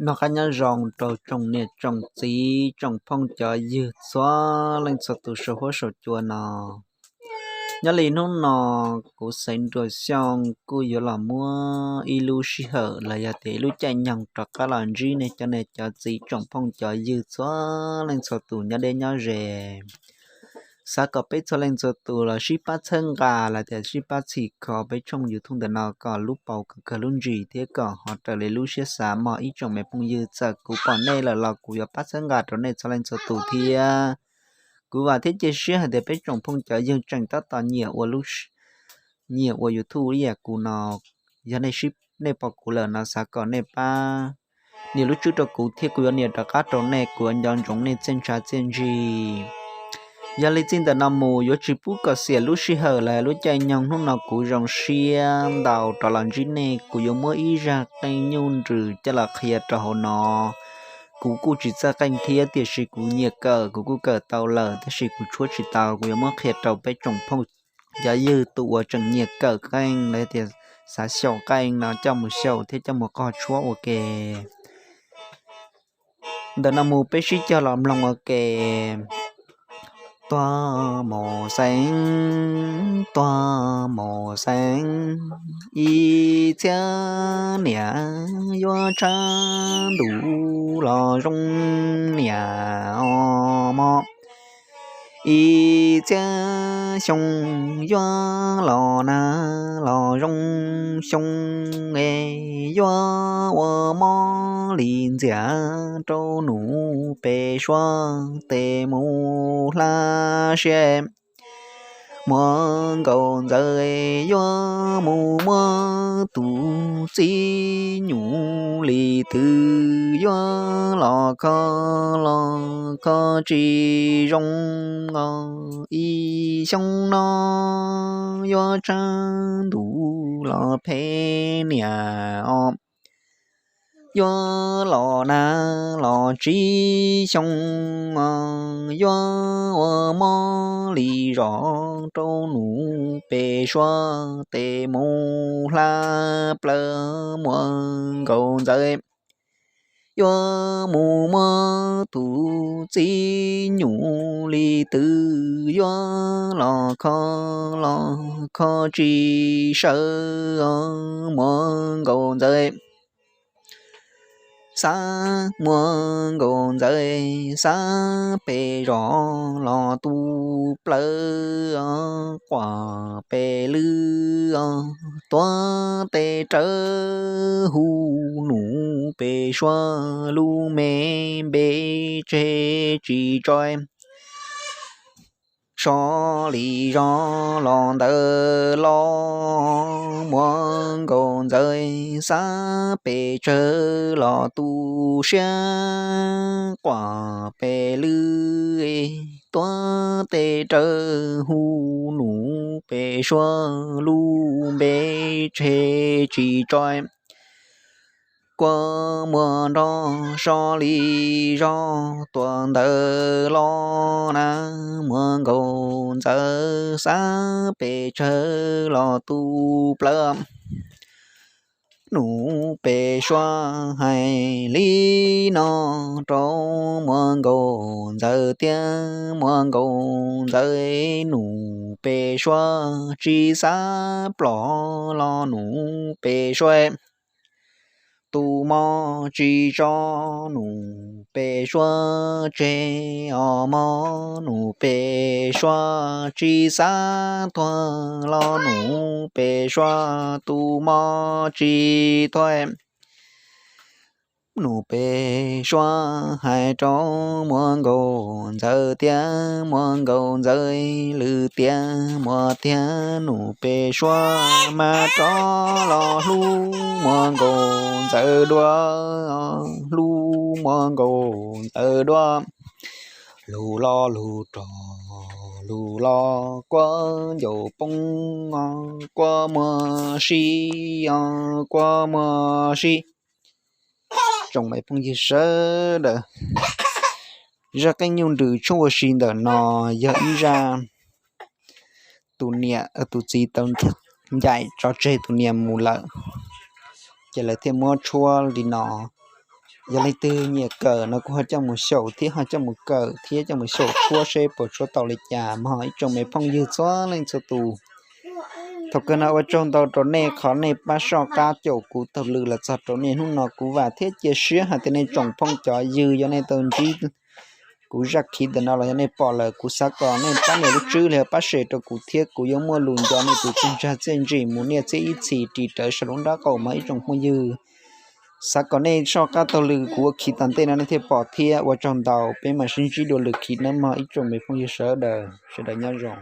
Noj qab nyob zoo rau tsoom niam tsoom txiv tsoom phooj cov ywg txhua leej txhua tus saum huab saum cua no. Nyob li hnub no kuv Xeev Nruas Xyooj kuj yuav los muab ib lub sij hawm los yog tias ib lub caij nyoog rov qab los ntsib nej cov niam cov txiv tsoom phooj cov ywg txhua leej txhua tus nyob deb nyob ze. Xav kom peb txhua leej txhua tus los sib pab txhawb nqa los tias sib pab txhim kho peb tshooj YouTube ntawm no kom lub paus kawg kawg lub ntsis thiab kom ho raws li lub siab xav mog ib tsoom me phooj ywg. Txawm kuv pom nej lawm los kuv yuav pab txhawb nqa rau nej txhua leej txhua tus thiab. Kuv vam thiab cia siab hais tias peb tsoom phooj cov ywg tseem tab tom nyiam ua lub nyiam ua YouTube ib yam kuv no. Yog nej sib nej pom kuv lawm no xav kom nej pab nias lub tswb rau kuv thiab kuv yuav nias rov qab rau nej, kuv yuav nco ntsoov nej txiaj ntsha txiaj ntsig. Yog li txij ntawm no mus yuav tsis pub kom xiam lub sij hawm los lub caij nyoog hnub no kuv zoo siab ntau rov los ntsib nej, kuv yuav muab ib zaj qeej nyuj nrws coj los qhia rau hauv no. Kuv kuj tsis txawj qeej thiab tiam sis kuv nyiam kawm, kuv kuj kawm tau lawm tab sis kuv tshuab tsis tau, kuv yuav muab qhia rau peb tsoom phooj cov ywg tus uas tseem nyiam kawm qeej los tias xav xyaum qeej no coj mus xyaum thiab coj mus qog tshuab ua ke. Ntawm no mus peb sib cog los mloog ua ke. Tuag mus xeev, tuag mus xeev, ib txhiab niam yuav tshaj ntuj los zoo niam os mog. Ib txhiab xyoo yuav los nag los zoo xyoo es yuav ua mob li ntxias rau nus pem suab tes mus hla siab. Muaj nkaus ntxawm yuav mus muab tus txiv nyuj li twg yuav los kho los kho tsis zoo os. Ib xyoo no yuav tshaj ntuj los phem niam os. Yuav los nag los tsib xyoo os, yuav ua mob li zos rau nus pem suab tes mus hla plaws. Muaj nkaus ntxawm yuav mus muab tus txiv nyuj li twg yuav los kho los kho tsis sawv os. Muaj nkaus ntxawm xav, muaj nkaus ntxawm xav pem zos los tu plaws os, quas pem lwb os, tuav tes rawv hu nus pem suab lub me npe tseg tsis tso. So li zos los ntawd los, muaj nkaus ntxawm xav pes tsawg los tu siab, quas pem lwb tuav tes rawv hu nus pem suab lub npe tseg tsis tso. Kua muag nrog so li zos tuaj ntawd los na, muaj nkaus ntxawm xav pes tsawg los tu plaws. Nus pem suab hais li no rau muaj nkaus ntxawm tias, muaj nkaus ntxawm, nus pem suab tsis xav plos los nus pem suab tus mob tsis tso, nus pem suab tseg os mog. Nus pem suab tsis xav tuag los nus pem suab tus mob tsis tuag. Nus pem suab hais rau muaj nkaus ntxawm tias, muaj nkaus ntxawm, lwm tiam muaj tiag nus pem suab mas rov los hlub muaj nkaus ntxawm dua, hlub muaj nkaus ntxawm dua. Lug los lug rog, lug los kua ncaus poob, kua muag sib, kua muag sib. Tsoom me phooj ywg sawv daws, zaj qeej nyuj nrws tshuaj ua si ntawm no yog ib zaj tus niam tus txiv tau ncaim tso tseg tus niam mus lawm, ces lawv thiaj muab tshuab li no. Yog leej twg nyiam kawm no kuv ho coj mus xyaum thiab ho coj mus kawm thiab coj mus xyaum tshuab seb puas tshuab tau li cas mog ib tsoom me phooj ywg txhua leej txhua tus. Thaum kawg no ua tsaug ntau rau nej qhov nej pab soj qab caum kuv taug lw los txog rau nej hnub no. Kuv vam thiab cia siab hais tias nej tsoom phooj cov ywg yog nej tau ntsib kuv zaj khiv ntawm no los yog nej pom lawm, kuv xav kom nej pab nias lub tswb los yog pab share rau kuv thiab kuv yuav muaj lus nco nej tus txiaj ntsig txiaj ntsim mus niaj txhiab ib txhis ris rawv saum lub nraub qaum mog ib tsoom phooj ywg. Xav kom nej soj qab taug lw kuv ua khiv tom ntej no nej thiaj pom thiab. Ua tsaug ntau, peb mam sib ntsib dua lwm khiv nawb mog ib tsoom me phooj ywg sawv daws, sawv daws nyob zoo.